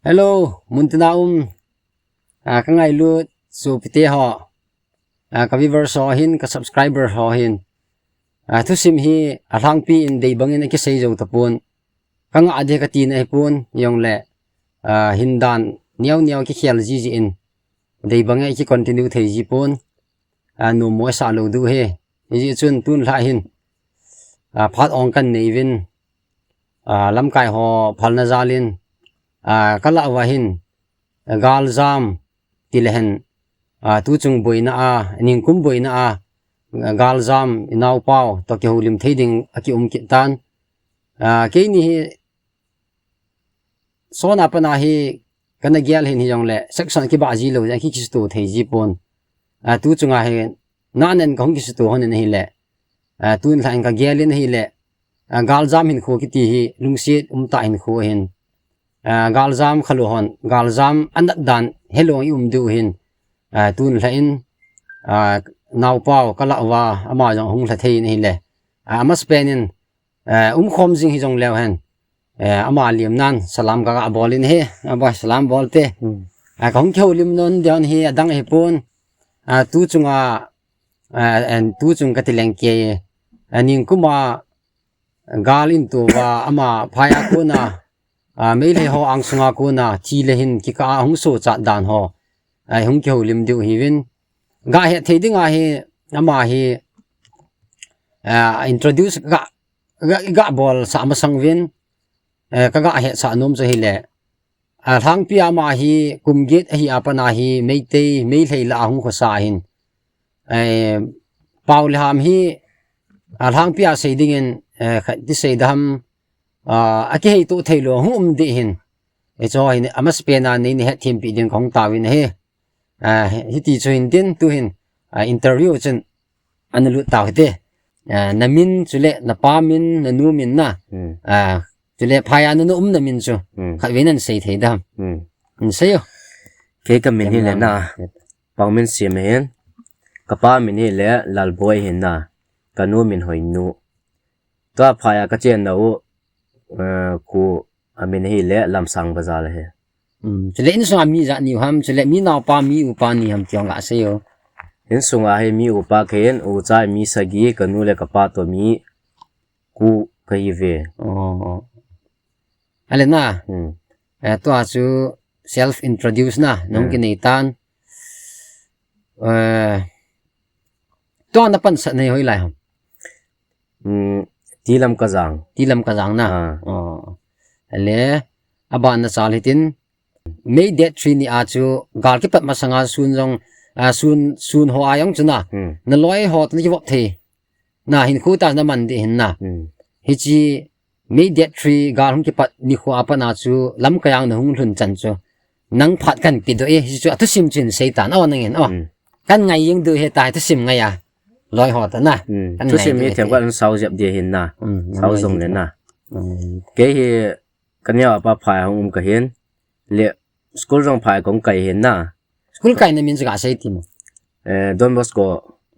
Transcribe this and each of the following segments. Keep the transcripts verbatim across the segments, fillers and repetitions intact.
Hello, muntina um, ah, ka ngailut sopite ho, ah, ka viewers ho hin, ka subscriber ho hin. Ah, thusim hi alhangpi in deibang in akisei jou tapon. Ka ngah ding kati na hipon, jongle, ah, hindan neo neo kikhel jiji in. Deibang in aki continue thei jipon. Ah, numo sa lou diu ahi. Hijeh chun tun lha hin, ah, phat ong kan nei uvin, ah, lamkai ho phalna jal in, ah, ka lah uva hin, ah, galjam, tile hen, ah, tuchung boina a, ningkum boina a, ah, galjam, inaopau toh kihoulim thei ding akium kit tan. Ah, keini hi, sona pana hi kana gel hin hijongle, section kibah ji lou, aki kisuto thei jipon. Ah, tuchunga hi, nanen kahung kisuto hon in ahile. Ah, tun lha in ka gel in ahile. Ah, galjam hinkho kiti hi, lungset umtah hinkho ahin. Ah, galjam khalou hon, galjam anat dan helou i um diu ahin. Ah, tun lha in, ah, naopau ka lah uva, ama jong hung lha thei in ahile. Ah, amasapen in, eh, umkhom jing hijongleu hen. Eh, ama liam nan, salam ka ga bol in ahi, abo salam bol te. Hmm. Ah, kahung kihoulim nom diu hi adang ahipon. Ah, tuchunga, ah, en tuchung kati leng kei, ah, ningkuma gal in tua, ama phai a kona, ah, Meitei ho angsunga kona, thi le hin kikah a hung sochat dan ho. Ah, hung kihoulim diu hiuvin. Ga het thei dinga hi, ama hi, ah, introduce ga, ga, ga bol sa masang uvin, eh, ka ga het sa nom chu hile. Ah, alhangpi ama hi, kum get ahi a pana hi, Meitei, Meitei lah a hung khosa ahin. Eh, pau le ham hi, ah, alhangpi a sei dingin, eh, khat ti sei dam, ah, akihei to thei lou, hung um ding ahin. Eh, chu hin, amasapen a nei, nei hetthempi ding kahung tauvin ahi. Ah, hiti chu hin tin, tu hin, ah, interview chun ana lut tau hite. Ah, na min chule, na pa min, na nu min na. Hmm. Ah, chule phai a na, na umna min chu. Hmm. Khatvei nan sei thei dam. Hmm. Hin sei o. Kei ka min hile na. Pangminsim ahin. Ka pa min hile Lalboi ahin na. Ka nu min Hoinu. Tua phai a ka chenna u, eh, khu amin hile Lamsang Bazar ahi. Hmm, chule insunga mi ijat nahiu ham, chule mi naopa, mi upa nahi ham ti hung gasei o. Insunga hi mi upa khat in, ucha mi sagi, ka nu le ka pa toh mi ko kahiuve. Oh. Ale na. Hmm. Eh, tua chu self introduce na, nung kinei tan. Eh, tua na pansat na hi hoilai ham? Hmm, Tilam Kajang. Tilam Kajang na. Ah. Oh. Ale, aban na chal hitin, May date three ni a chu gal kipat masanga sun jong, ah, sun, sun ho a jong chu na. Hmm. Na loi ho toh na kivop thei. Na hinkho tah na man ding ahin na. Hmm. Hiche May date three gal hung kipat nikho a pat na chu lamkai a na hung lhun chan chu. Nang phat kan pedoh e, hichu athusim chu hin sei tan, o nangin, o. Hmm. Kan ngai jing diu ahi tai, thusim ngai a. Loi ho toh na. Hmm. Kan ngai diu ahi. Thusim hi themkhat in sao jep ding ahin na. Hmm, sao jong le na. Hmm. Kei hi ka neo a pa phai a hung um kahin. Le school jong phai a kong kai ahin na. School kaina min chu gasei tin. Eh, Don Bosco.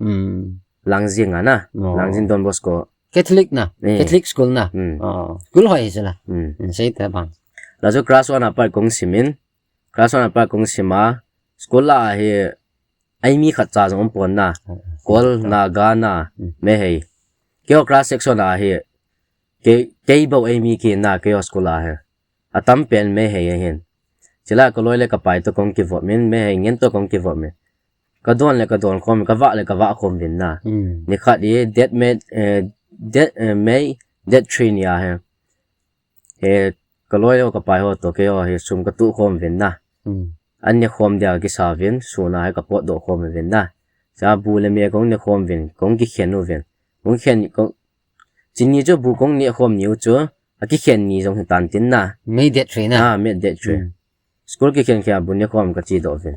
Hmm. Langjing a na. Oh. Langjing Don Bosco. Catholic na. Eh. Catholic school na. Hmm. Oh. School hoi hi chu la. Hmm. Hmm, sei ta bang. La chu class one a pat kong sim in. Class one a pat kong sim a. School lah a hi eimi khat cha jong um pon na. Oh. Kol, Naga na. Hmm. Meitei. Keiho class section a hi. Kei, kei bou eimi kina keiho school a hi. Atam pen Meitei ahin. Chule ka loi le ka pai toh kong kivop in, Meitei ngen toh kong kivop in. Ka don le ka don khom, ka vah le ka vah khom uvin na. Hmm. Nikhat hi date May, eh, date, eh, May, date three ni a hi. Eh, ka loi le ka pai ho toh keiho hi sum ka tuh khom uvin na. Hmm. An ne khom dia kisa uvin, sun a hi ka potdoh khom uvin na. Cha bu le me kong ne khom uvin, kong kikhen uvin. Kong khen, kong, Chuni chu bu kong neh khom niu chu, akikhen ni jong hitan tin na. May date three na. Ah, May date three. Hmm. School kikhen khen a bu neh khom kache doh uvin.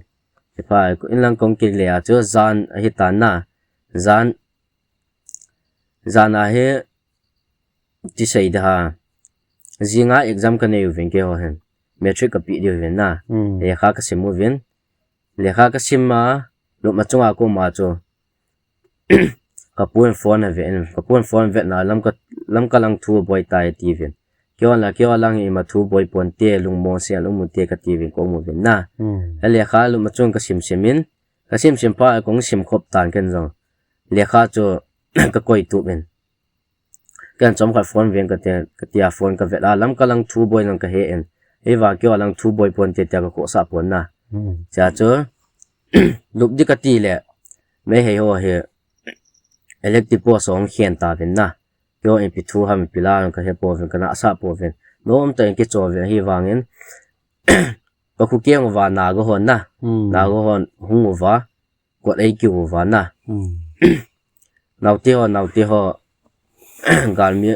Hiche phat, inlang kong kile a chu, jan ahitan na. Jan, jan a hi, ti sei da ha. Jing a exam kanei uvin keiho hin. Matric kapeh diu vin na. Hmm. Lekha kasim uvin. Lekha kasim a, lupna chunga koma chu. Ka pu in phone ave in, ka pu in phone vet na, Lamka, Lamka lang thu boi tai ati vin. Keiho la, keiho lang hi ima thu boi ponte, lungmong sel um ute kati uvin ka um uvin na. Hmm. Lekha lum a chun ka sim sim in, ka sim sim phat a kong sim khop tan ken jong. Lekha chu ka koi tup in. Ken chomkhat phone veng kati, kati a phone ka vet a, Lamka lang thu boi lang ka he in. Hiva keiho lang thu boi ponte tia ka khohsah pon na. Hmm. Chea chu, lup di kati le, Meitei ho hi, electric post hung khen tauvin na. Keiho ipi thu ham ipi la ka he pouvin, ka nahsah pouvin. Nomtah in kichol uvin ahivangin, ka khu keng uva Naga hon na. Hmm. Naga hon hung uva, kot ei kiu uva na. Hmm. Naote ho, naote ho, galmi,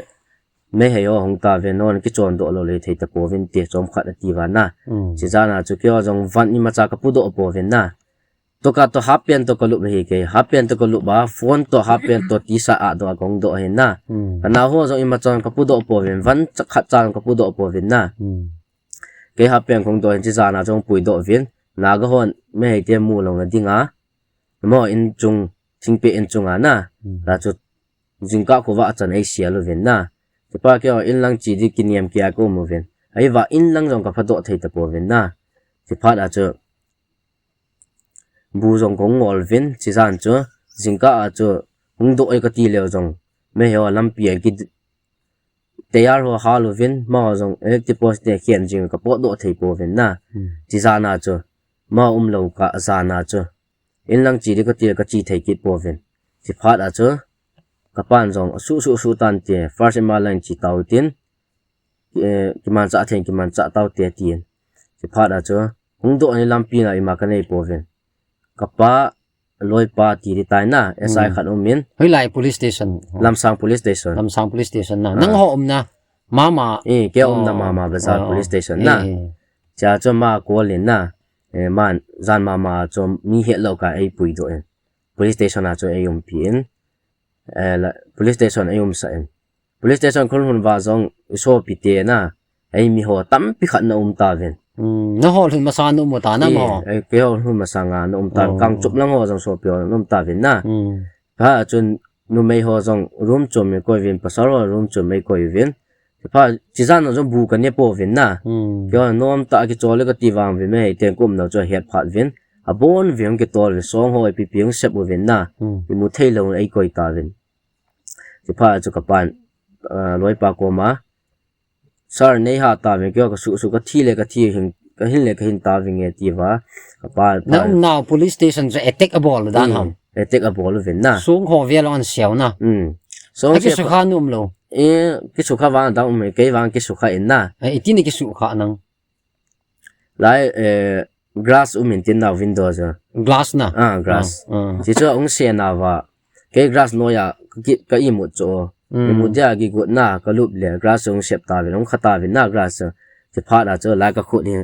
Meitei ho hung tauvin, non kichon doh lou le thei tapouvin te chomkhat ati uva na. Hmm. Chijana chu keiho jong van imacha ka pudoh pouvin na. Toka to half pant to ka lup hi kei, half pant to ka lup a, phone to half pant to T-shirt a doh a kong doh hi na. Hmm. Ka nao ho jong imacha ka pudoh pouvin, van cha khat cha ka pudoh pouvin na. Hmm. Kei half pant kong doh hin chijana jong puidoh uvin, Naga hon Meitei te mu louna dinga. Mo in chung, thingpeh in chunga na. Hmm. La chu jingkah khovah a chan ei sel uvin na. Chuphat keiho in lang che di kinem kei a ka um uvin. Hiva in lang jong ka phadoh thei tapouvin na. Chuphat a chu bu jong kong ngol uvin, chijan chu, jingkah a chu, hung doh e kati leu jong, Meitei ho lampi a ki, tayar ho hal uvin, amaho jong electric post te khen jing ka potdoh thei pouvin na. Hmm. Chijana chu, amaho umlou kah jana chu, in lang che di kati ka che thei kit pouvin. Chuphat a chu, ka pan jong, asuh suh suh tante, first M R lang che tau tin, eh, kimanchah thei, kimanchah taute tin. Chuphat a chu, hung doh ni lampi na ima ka nei pouvin. Ka pa, loipa ti di tai na, S I Hmm. khat um in. Hoilai police station? Lamsang police station. Lamsang police station na. Ah. Nangho umna, mama. Eh, keiho umna Oh. Mama Bazar Oh. police station na. Eh, eh. Chea chu ama call in na. Eh, aman, jan mama chu mi hetlou kah a ei puidoh in. Police station a chu ei umpi in. Eh, la, police station ei umsah in. Police station kho lhun uva jong i sopi te na, ei mi ho tampi khat na um tauvin. Hmm, nangho lhun masa na um u ta na mo? Eh, keiho lhun masanga na um tauvin. Oh. Kangchup lang ho jong sopi ho na um tauvin na. Hmm. Chuphat a chun numei ho jong room chom ei koi uvin, pasal ho room chom ei koi uvin. Chuphat, chijana jong bu ka ne pouvin na. Hmm. Keiho nomtah a kichol le kati vang uvin Meitei ten ka umna chu ahet phat uvin. Abon uvin kitol uvin, song ho ipi pi hung sep uvin na. Hmm. Imu thei lou ei koi tauvin. Chuphat chu ka pan, ah, loipa koma, Sir, nei hat tauvin, keiho ka suh suh, ka thi le ka thi hin, ka hin le ka hin tauvin e ti uva. Ka pa, Na pa. Umnau police station chu attack abol dan Hmm. ham? Attack abol uvin na. Song ho vel hung sep na. Hmm. Song A sep kisukha nom lou? Eh, kisukha vang dang um, kei vang kisukha in na. Eh, iti na kisukha nang? Lai, eh, glass um in tin nau window chu. Glass na? Ah, glass. Ah, ah. Chuchu ahung sep nauva. Kei glass noiya ka ki, ka imut chu. Hmm. Imut dia kigot na, ka lup le, glass chu ahung sep tauvin, ahung kha tauvin na glass chu. Chuphat a chu, lai ka khut hi.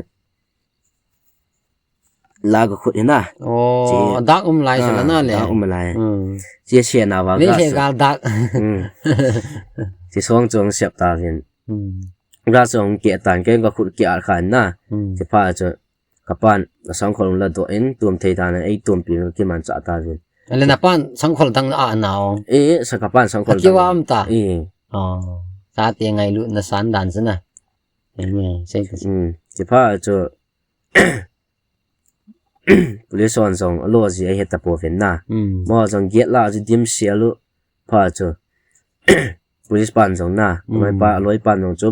Lai ka khut hi na. Oh, Chi. Dak um lai chu la Ah, na le. Dak um lai. Hmm. Chi sep nauva Nei glass le chu. Gal dak. Hmm. Chi song chu ahung sep tauvin. Hmm. Glass chu ahung keh tan, kei ka khut keh a khan na. Hmm. Chuphat chu, ka pan, a sangkhol hung ladoh in, tum thei dan a, ei tumpi, kimanchah tauvin. Ale na pan, sangkhol dang a na ong? Eh, sa ka pan, sangkhol dang. Akiwa am ta? Eh. Oh, tate ngailutna san dan chu na. Enge, sei ka. Hmm. Chuphat chu, police hon jong, alo ji ahe tapouvin na. Hmm. Mo jong gate la chu dimset lou, phat chu. Police pan jong na, Hmm. loipa, loipan jong chu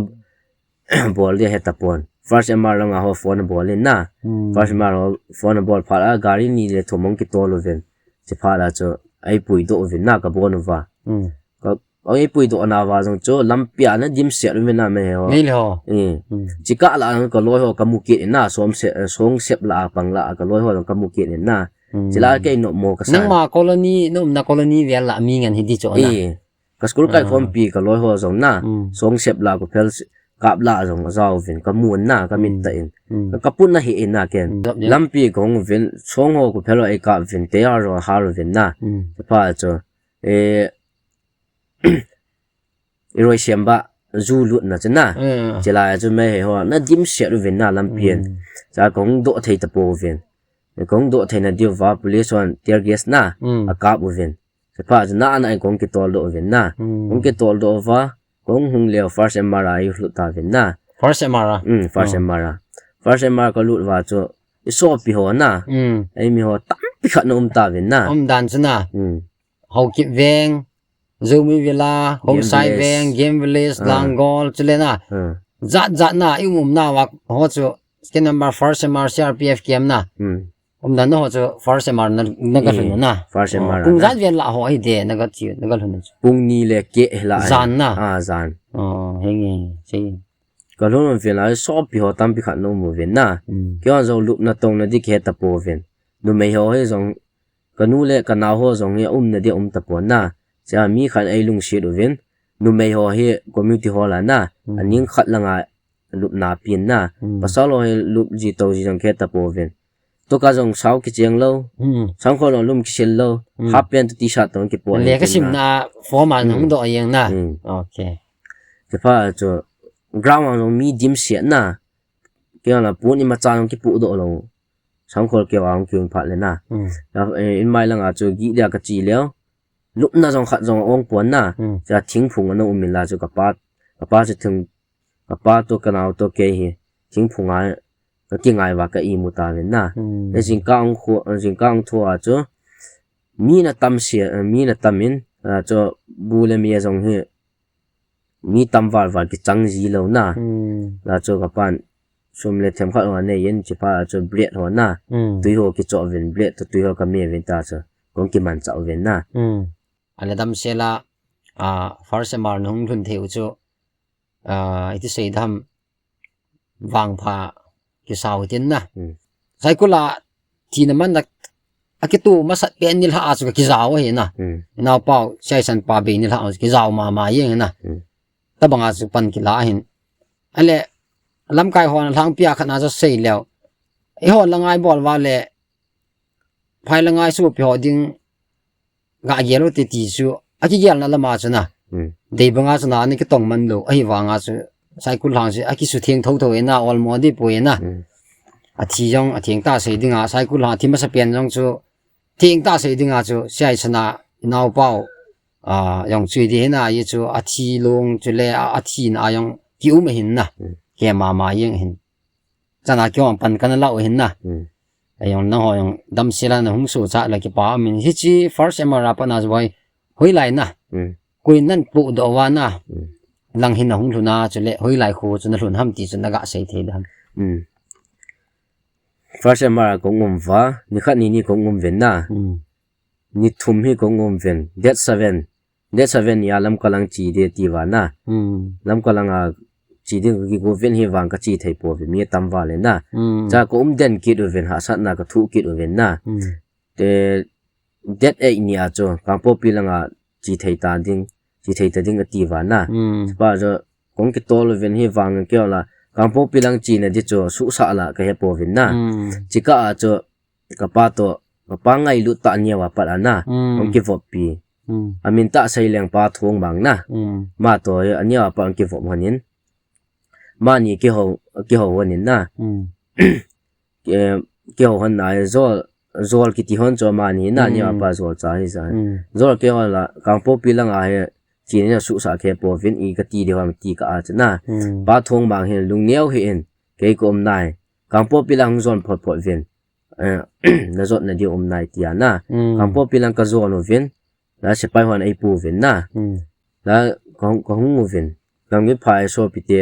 bol di ahe tapon. First M R langa ho phone abol in na. Hmm. First M R ho phone abol phat a, gari ni le thum ahung kitol uvin. Chuphat a chu, ei puidoh uvin na, ka bon uva. Hmm. Ka, ei puidoh nauva jong chu, lampi a na dimset uvin na Meitei ho. Meitei ho. Eh. Hmm. Chukah la ka loi ho ka mu kit in na, song sep, song sep la a pang la a ka loi ho jong ka mu kit in na. Hmm. Chule kei nom mo ka sa. Nangma colony, na umna colony vel la mi ngen hi di chu na. Eh. Ka school kai Ah. khompi ka loi ho jong na, Hmm. song sep la ko phel s-, kap la jong ajaovin, ka mun na, ka min Hmm. ta in. Hmm. Ka, ka pun na hi in na ken. Hmm. Lampi kong uvin, song ho ko phel ei kap uvin, tayar ho hal uvin na. Hmm. Chuphat chu, eh, i roi siam ba, ju lutna chu na. Hmm. Chulai chu Meitei ho, na dimset uvin na lampi in. Hmm. Chua kong doh thei tapouvin. Kong doh thei na diuva, police hon tear gas na, Hmm. akap uvin. Chuphat chu na, na in kong kitol doh uvin na. Hmm. Kong kitol doh uva, Kong hung leo first M R a i lut ta vin na. First M R a? Hmm, first M R a. First M R ka lut va chu i sopi ho na. Hmm. Ei mi ho tampi khat na um ta vin na. Um dan chu na. Hmm. Haokip Veng, Zomi Villa, Homsai Veng, Game Village, Langol, chule na. Hmm. Jat jat na, i um um na va ho chu second M R, first M R, C R P F camp na. Hmm. Um dan na ho chu first M R na, na ka lhun na. First M R. Pung jat vel la ho hi de na ka chi, na ka lhun chu. Pung ni le keh la. Jan na. Ah, jan. Oh, henge, sei. Ka lhun vel la sopi ho tampi khat na um vin na. Hmm. Kei ho jong lupna tongna di kei ta po vin. Numei ho hi jong ka nu le ka nao ho jong hi umna di um ta po na. Chia mi khat ei lungset uvin. Numei ho hi community hall a na. Hmm. Aning khat langa lupna pen na. Hmm. Pasal ho hi lup ji to ji jong kei ta po vin. Tuka jong sao kicheng lou. Hmm. Sangkhol jong lum kisil lou. Hmm. Half pant to T-shirt to kipo. Le ka sim na form a nung do yeng na. Hmm. Okay. Kei pha chu ground a jong mi dim siat na. Kei la pun imacha jong kipu do lou. Sangkhol kei a hung kiun phat le na. Hmm. La, eh, in mai langa chu gi dia ka chi leo. Lupna jong khat jong ong pon na. Hmm. Cha thingphung ana um in la chu ka pa, ka pa chu thing, ka pa to ka nao to kei hi. Thingphung a ka kingai va ka imu ta vin na. Hmm. Le jingkah ong khu, jingkah ong thu a chu. Mi na tam sia, mi na tam in, a chu bu le mi a jong hi. Mi tam val val kichang ji lou na. Hmm. La chu ka pan sum le themkhat ho nei in chi pha chu bread ho na. Hmm. Tui ho kicho vin bread to tui ho ka me vin ta chu. Kong kiman cha vin na. Hmm. Ale damsel a, ah, first M R na hung lhun thei u chu, ah, iti sei dam vangpha kisao tin na. Hmm. Saikul a thina man na akitu masat pen nilhah a chu ka kijao hi na. Hmm. Inao pau, Siaisan pa bei nilhah a chu kijao mama jeng hi na. Hmm. Tabang a chu pan kila hin. Ale, lamkai hon lhangpi a khat na chu sei leo. Eiho la ngai bol va le, phai la ngai sopi ho ding ga gel u te ti chu, akigelna lama chu na. Hmm. Dei banga chu na, ani kitong man lou, ahivanga chu, Saikul lhang chu, akisutheng thotho e na, olmo di poi e na. Hmm. Athi jong, atheng ta sei dinga, Saikul lhang, athi masa pen jong chu, theng ta sei dinga chu, Siaisan a, inao pau, a, jong chui di hi na, ye chu, athi long chu le, a, athi na jong, ki um hin na. Hmm. Kei mama jeng hin. Chana kei hon pan kana lau hin na. Hmm. Ei jong nangho jong damsel a na hung socha la kipa min. Hichi first M R a pat na chu boi hoilai na. Hmm. Koi nan pu do va na. Hmm. Lang hin na hung lhun a chu le hoilai khu chu na lhun ham ti chu na ga sei thei dam. Hmm. First M R a kong um va, ni khat ni ni kong um vin na. Hmm. Ni thum hi kong um vin. Date seven. Date seven ni a Lamka lang chi di ti va na. Hmm. Lamka lang a chi di ki go vin hi vang ka chi thei po vin mi tam va le na. Hmm. Cha ko um den kit u vin hahsatna ka thu kit u vin na. Hmm. Te date eight ni a chu Kangpokpi lang a chi thei ta ding, chi thei ta ding ka ti va na. Hmm. Pa jo kong kitol u vin hi vang kei la Kangpokpi lang chi na di chu suhsa la ka he po vin na. Hmm. Chi ka a chu ka pa to, ka pa ngailut ta nia va pat a na. Hmm. Kong kivop pi. Hmm. Amin ta sei leng Pa Thongmang na. Hmm. Ma to ania va pat kivop hanin. Mani kiho, kiho hanin na. Hmm. Ke, kiho han na jol, jol kiti hon chu mani na nia va pat jol cha hi sa. Hmm. Jol kiho la, Kangpokpi lang a he, chi ni na suhsa khe po vin i ka ti di hon ti ka a cha na. Hmm. Pa Thongmang hin lungneo hi in, kei ko um nai. Kangpokpi lang jol phot phot vin. Eh, na jot na di um nai ti a na. Hmm. Kangpokpi lang ka jot u vin. La sepai hon ei pu vin na. Hmm. La ka hung, ka hung u vin. Lam ngi phai sopi te,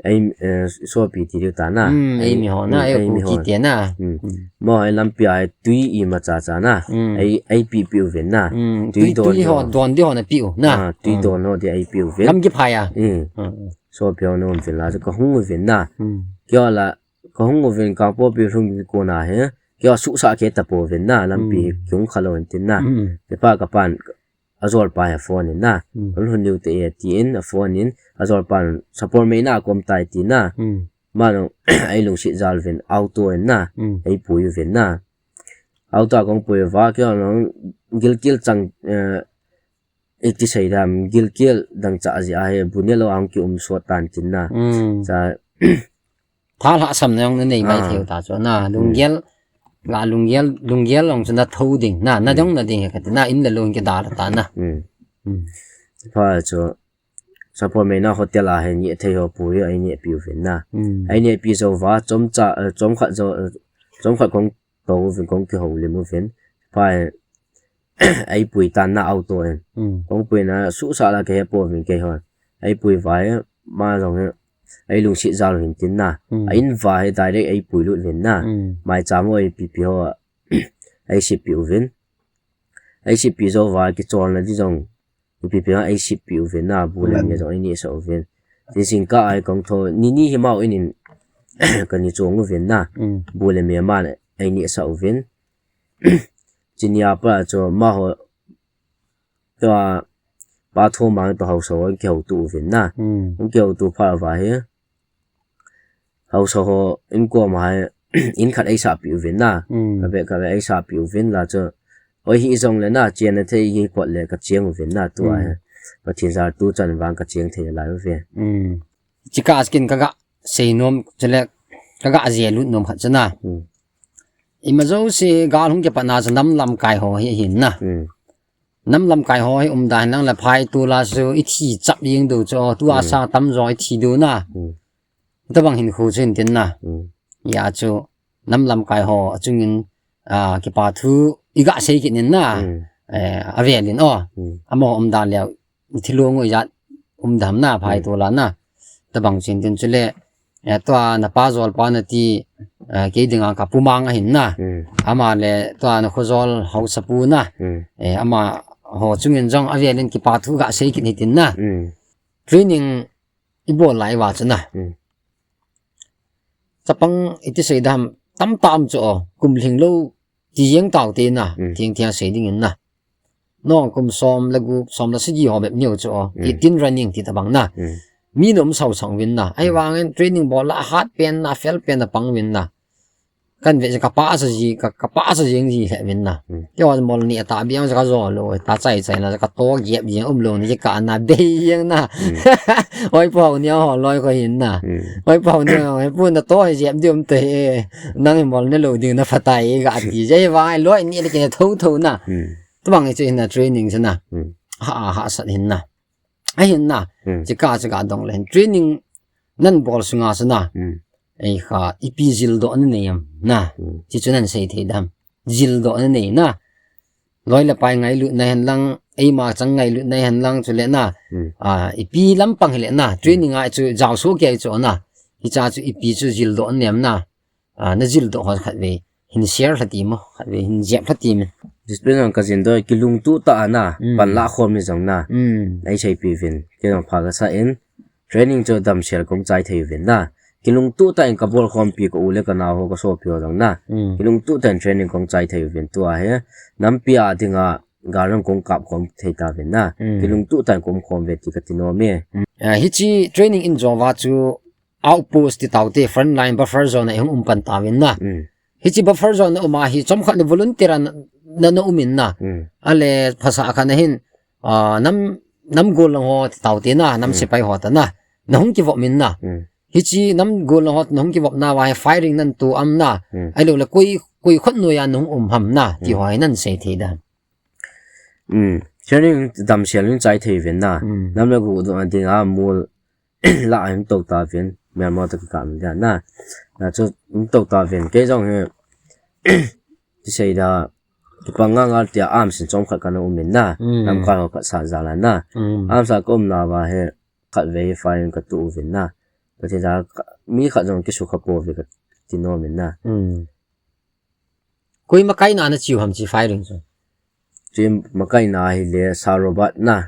ei, eh, sopi ti diu ta na. Hmm, ei mi ho na, ei, ei mi ho. Te na. Hmm. Hmm. Mo hai lampi ai tui imacha cha na. Hmm. Ei, ei pi pi u vin na. Hmm. Tui, tui don tui ho, don di ho na pi u na. Ah, tui don ho di ei pi u vin. Lam ngi phai a. Hmm. Hmm. Sopi ho na um vin la, ka hung u vin na. Hmm. Kei la, ka hung u vin Kangpokpi lhung ko na he. Kei a suhsa khe ta po vin na, lampi hi kung kha lou in tin na. Hmm. Kei pa ka pan, a jol pa he phone in na. Hmm. Lhun diu te e ti in, a phone in, a jol pan support mei na kom tai ti na. Hmm. Mano, ei lungset jal vin, auto in na. Hmm. Ei pui vin na. Auto a kong pui va, kei a nong gilkel chang, eh, iti sei dam, gilkel dang cha ji a he, bu ne lou a hung ki um sot tan tin na. Hmm. Cha. Tha lhasam na jong na nei mai thei u ta chu na, hmm, lunggel, la lunggel, lunggel jong chu na tho ding, na, na, hmm, jong na ding he ka ti na, in le lung ki da la ta na. Hmm. Hmm. Pha chu, Sapormeina hotel a hin neh thei ho puri a ei nehpi uvin na. Hmm. Ei nehpi jou va, chomcha, eh, chomkhat jou, eh, chomkhat kong tou uvin kong kihoulim uvin. Pa hin, ei pui tan na auto in. Hmm. Kong pui na, suhsah la kahe pouvin keiho. Ei pui va hi, ama jong hi, ei lungset jal u hin tin na. Hmm. A in va hi direct ei pui lut uvin na. Hmm. Maicham ho ipi ipi ho, ei seipi uvin. Ei seipi jou va kicholna di jong, ipi ipi ho ei seipi uvin na, bu le me jong ei nehsah uvin. Tin jingkah a hi kong thou, ni ni hi amau in in, ka neh chong uvin na. Hmm. Bu le me man ei nehsah uvin. Chuni a pat chu amaho, tua, Pa Thomang toh haosa ho kihouto uvin na. Hmm. Kihouto phat uva hi, haosa ho in koma hi, in khat ei sahpi uvin na. Hmm. Kave, kave ei sahpi uvin la chu, oi, hijongle na, chenna thei hi kot le kacheng uvin na, tua hi. Hmm. Pathen jal tu chan vang kacheng thei lai uve. Hmm. Chikah a kin kaga seinom, chule kaga jelut nom khat chu na. Hmm. Ima jouse gal hung kipat na chu nam lamkai ho hi ahin na. Hmm. Nam lamkai ho hi umda hen lang le phai tol a chu ithi chap jeng diu chu, tua Hmm. sang tamjo ithi diu na. Hmm. Tabang hinkho chu hin tin na. Hmm. Hia chu nam lamkai ho achungin, ah, kipa thu iga sei kit in na. Hmm. Eh, avel in o. Hmm. Amaho umda leh, thilong u ijat umda ham na, phai Hmm. tol a na. Tabang chu hin tin chule, eh, tua napa jolpa nati, eh, kei dinga ka pu Mang ahin na. Hmm. Ama le tua na khojol haosapu na. Hmm. Eh, amaho chungin jong avel in kipa thu ga sei kit hitin na. Hmm. Training ibol lai uva chu na. Hmm. Chapang iti sei dam, tamtah um chu o, kum lhinglou ti jeng taute na, Hmm. thengtheng sei dingin na. Nong kum som le gup, som le sagi ho bep niu chu o, Hmm. eighteen running ti tabang na. Hmm. Mi nom sausang uvin na. Ahivangin training bol a hat pen na, fel pen na pang uvin na. Kan ve chu ka pasa ji, ka, ka pasa jeng ji lheh uvin na. Hmm. Keiho mol ni ata biang chu ka jo lou, ta chai chai na, ka to gep jeng um lou ni, ka na bei jeng na. Hmm. Oi, pau ni ho loi ko hin na. Hmm. Oi, pau ni ho, he pu na to he jep di um te, nang hi mol ne lou ding na phatai ga ti. Jeh vang loi ni le ke tho tho na. Hmm. Tabang chu hin na training chu na. Hmm. Ha, ha, sat hin na. Ahin na, Hmm. chikah chu ga dong le hin. Training nan bol sunga chu na. Hmm. Ei kha, ipi jildoh na nei am na. Hmm. Chi chu nan sei thei dam. Jildoh na nei na. Loi le pai ngailut na hen lang, eima chang ngailut na hen lang chule na. Hmm. Ah, ipi lampang hile na. Training a chu jao so kei chu na. Hicha chu ipi chu jildoh na nei am na. Ah, na jildoh ho khat ve hin share lha ti mo, khat ve hin jep lha ti mo. Discipline jong ka jildoh, kilungtup tah a na, Hmm. pan la khom ni jong na. Hmm. Ei seipi uvin, kei jong pha ka sa in, training chu damsel kong chai thei uvin na. Kilungtup tah in ka bol khompi ka u le ka nao ho ka sopi ho jong na. Hmm. Kilungtup tah in training kong chai thei uvin tua hi, nampi a dinga gal jong kong kap khom thei tauvin na. Hmm. Kilungtup tah in kong khom ve ti ka ti nom e. Hmm. Ah, hichi training in jo va chu outpost ti taute, front line, buffer zone a i hung um pan tauvin na. Mm. Hichi buffer zone na um a hi, chomkhat na volunteer a na, na, na um in na. Mm. Ale phasa khat na hin, ah, nam, nam gollhang ho ti taute na, nam Mm. sepai ho ta na. Na hung kivop in na. Mm. Hichi nam gollhang ho na hung kivop nauva hi firing nan to am na. Mm. Ahilou le koi, koi khut noiya na hung um ham na. Ti Mm. ho hi nan sei thei dam. Mm. Training damsel in chai thei uvin na. Mm. Nam le go do a dinga mol la a hung to tauvin, Myanmar to kikah min dia na. Na chu hung to tauvin. Kei jong hi, ti sei da, kipang ngal ngal tia arms in chomkhat ka na um in na. Mm. Lamkai ho khat sa jal a na. Mm. Arms a ka um nauva hi, khat ve hi firing ka to uvin na. Ka ti da, ka, mi khat jong kisukha pouve ka ti nom in na. Mm. Koi makai na na chiu ham chi firing chu? Chi makai na hi le Sir Robert na.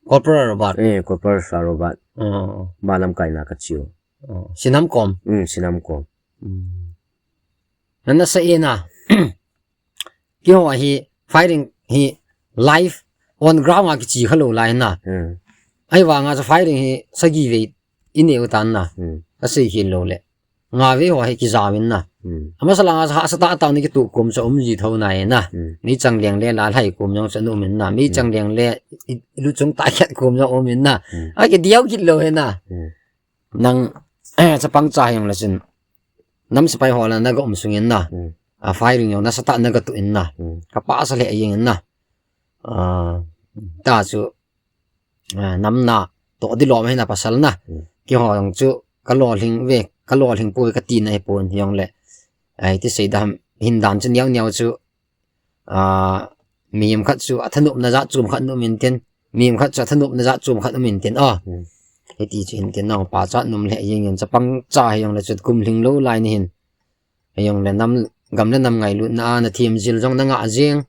Corporal Robert. Eh, Corporal Sir Robert. Oh, oh. Ma lamkai na ka chiu. Oh, Sinam kom. Hmm, Sinam kom. Hmm. Na na sa e na. Keiho hi firing hi live on ground a kichi kha lou lai na. Hmm. Ahivanga chu firing hi sagi vei i neu tan na. Hmm. Ka sei khel lou le. Nga vei ho hi kijao in na. Hmm. Amasa langa chu hahsa tah tah ni kituh kom chu um ji tho nai na. Hmm. Meichang leng le lalhai kom jong chu um in na. Meichang Hmm. leng le i, i luchung tah khat kom jong um in na. Hmm. A kidiau kit lou hi na. Hmm. Nang, eh, chapang cha hi jong le chun. Nam sepai ho la na ga um sung in na. Hmm. A firing jong nasatah na ga to in na. Hmm. Ka pasa lheh jeng in na. Ah, ta chu, ah, nam na toh di lom ahin a pasal na. Hmm. Keiho jong chu ka lolhing ve, ka lolhing poi ka tina hi pon hijongle. Ai, ti sei dam, hin dan chu neo neo chu, ah, mihem khat chu a thanopna jat chom khat um intin, mihem khat chu a thanopna jat chom khat um intin, oh. Hmm. Hiti chu hintin nang pachat nom le jeng in chapang cha hijongle chu kum lhing lou lai ni hin. Hijongle nam, gam le nam ngailutna a na thiem jil jong na ngah jeng.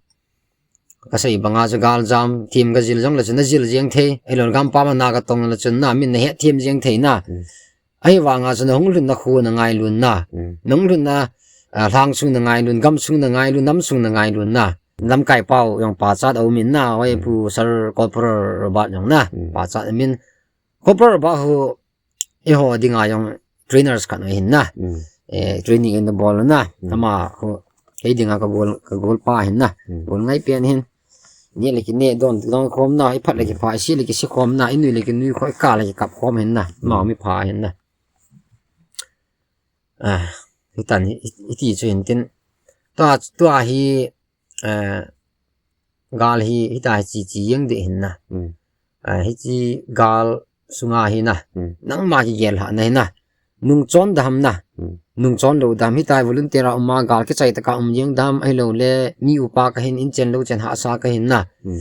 Ka sei banga chu galjam, thiem ka jil jongle chu na jil jeng thei. Ahilou le gam pam a na ka tong le chun na min na het thiem jeng thei na. Hmm. Ahivanga chu na hung lhunna khu na ngailun na. Hmm. Na hung lhunna, ah, lhang sung na ngailun, gam sung na ngailun, nam sung na ngailun na. Lamkai pau jong pachat a um in na, hoi Hmm. Pu Sir Corporal Robert jong na. Hmm. Pachat a um in. Corporal Robert hu eiho dinga jong trainers khat ahin na. Hmm. Eh, training in na bol na. Hmm. Ama hu kei dinga ka gol, ka gol pa ahin na. Hmm. Gol ngai pen ahin. Neh le kineh don, don khom na, i phat le kipha, i se le kise khom na, i nui le kinui khom, i kap le kikap khom ahin na. Hmm. Ama mi pha ahin na. Ah, hitan hi, hi, hiti chu hintin. Tua, tua hi, eh, gal hi, hita hi chi, chi jeng ding ahin na. Hmm. Ah, hichi gal sunga hi na. Hmm. Nangma kigel lhah na hi na. Nungchon dam na. Hmm. Nungchon lou dam hita hi volunteer a um a gal kichai tah a um jeng dam ahilou le mi upa ka hin in chen lou chen hahsa ka hin na. Hmm.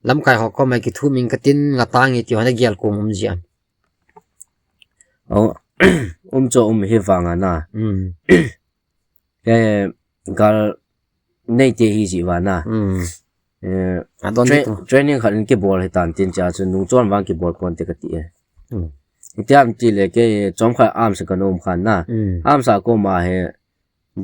Lamkai ho koma kithum in ka tin nga tange ti ho na gel kom um jia. Oh, um chu um hi vanga na. Hmm. Eh, gal nei te hi ji vana. Hmm. Eh, a don tra-, tu. Training khat in kibol hitan tin cha chu nungchon vang kibol kon te ka ti e. Hmm. Itiam ti le kei chomkhat arms ka nom khan na. Hmm. Arms a koma hi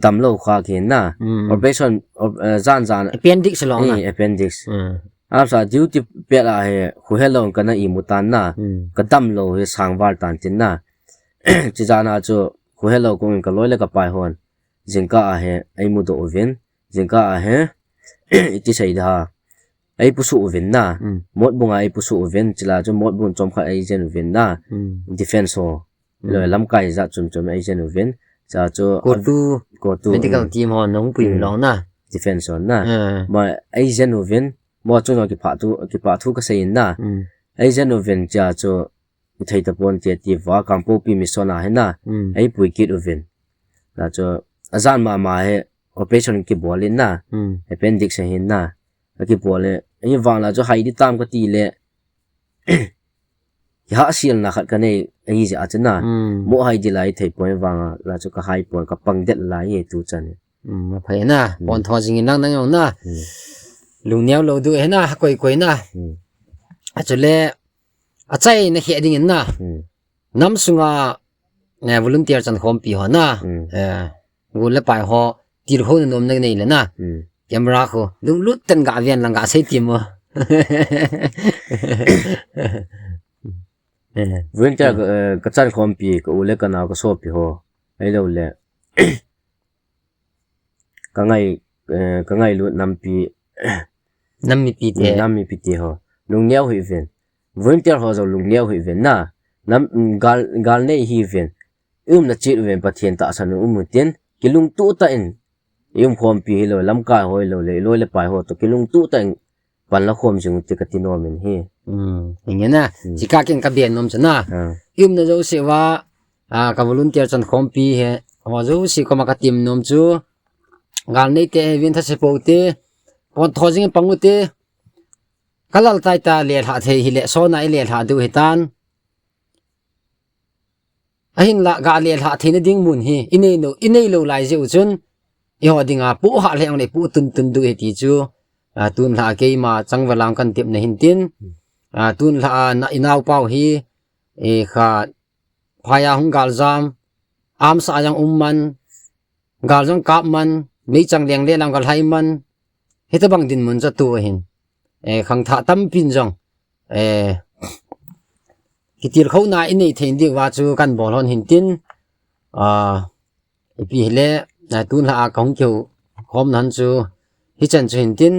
damlou kha khin na. Hmm. Operation, op-, eh, jan jan. Appendix lou na. Eh, appendix. Hmm. Arms a duty pet a hi khuhelou ka na imu tan na. Hmm. Ka damlou hi sang val tan tin na. Chi jan a chu khuhelou kong in ka loi le ka pai hon. Jingkah a hi, ei mudoh uvin. Jingkah a hi, iti sei da. Ei pusuh uvin na. Hmm. Motbung a ei pusuh uvin. Chule chu Motbung chomkhat ei jen uvin na. Hmm. Defense ho. Hmm. Loi lamkai jat chom chom ei jen uvin. Chule chu COTU, COTU, medical, hmm, team ho nung pui, hmm, lou na. Defense ho na. Hmm. Ma ei jen uvin. Mo chu no kipah thu, kipah thu ka sei in na. Hmm. Ei jen uvin chule chu thei tapon ti, ti va Kangpokpi mission a hi na. Hmm. Ei pui kit uvin. Na chu, ajan mama hi operation kibol in na. Hmm. Appendix a hi na. Akibol e. Ei vang la chu hai di tam ka ti le. Kihahselna khat ka nei, ahi jeh a chu na. Hmm. Mo hai di lai thei poi vang a, la chu ka hai poi, ka pang det lai e tu chan e. Hmm, aphai na. Hmm. Pon tho jing in lang nang jong na. Hmm. Lungneo lou diu ahi na, koi koi na. Hmm. Achule, achaina khe ding in na. Hmm. Nam sunga, eh, volunteer chankhompi ho na. Hmm. Eh, gol le pai ho, tilkhouna nomna nei le na. Hmm. Camera khu, lunglut tah in ga ven lang ga sei ti mo. Eh. Volunteer, hmm, ka, eh, ka chankhompi, ka u le ka nao ka sopi ho. Ahilou le. Ka ngai, eh, ka ngailut nampi. Nam mipi te. Nam mipi te ho. Lungneo hih uvin. Volunteer ho jong lungneo hih uvin na. Nam, mm, gal, gal nei hih uvin. I umna chet uvin Pathen tahsan u um utin. Kilungtoh tah in. I umkhompi hilou, lamkai ho hilou le, i loi le pai ho toh. Kilungtoh tah in. Pan la khom jing u ti ka ti nom in hi. Hmm, hinge na. Hmm. Chika ken ka ben nom chu na. Ah. I umna jouse uva, ah, ka volunteer chankhompi hi. Ho jouse koma ka tem nom chu. Gal nei te, vin thase pou te. Pon tho jing pang u te. Ka lal tai ta le lha thei hile, sona i le lha diu hitan. Ahinla, ga le lha theina ding mun hi, i nei no, i nei lou lai jeh u chun, i ho dinga, pu ha le ang le pu tun tun diu hi ti chu, a, tun lha keima chang va lam kan tep na hin tin, a, tun lha a na i nau pau hi, e kha, phai a hung gal jam, am sa yang um man, gal jong kap man, meichang leng le lang gal hai man, hitabang dinmun chu tu ahin. Eh, khangthah tampin jong, eh, kitilkhouna i nei thei diu va chu kan bol hon hin tin, ah, ipi hile, ah, tun lha a ka hung kihou khom nan chu, hichan chu hin tin,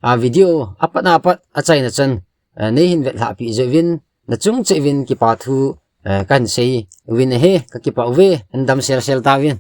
ah, video apat apat achaina chan, eh, nei hin vet lha pi jeh uvin, na chung cheh uvin kipa thu, eh, kan sei uvin ahi, ka kipah uve, an dam sel sel ta uvin.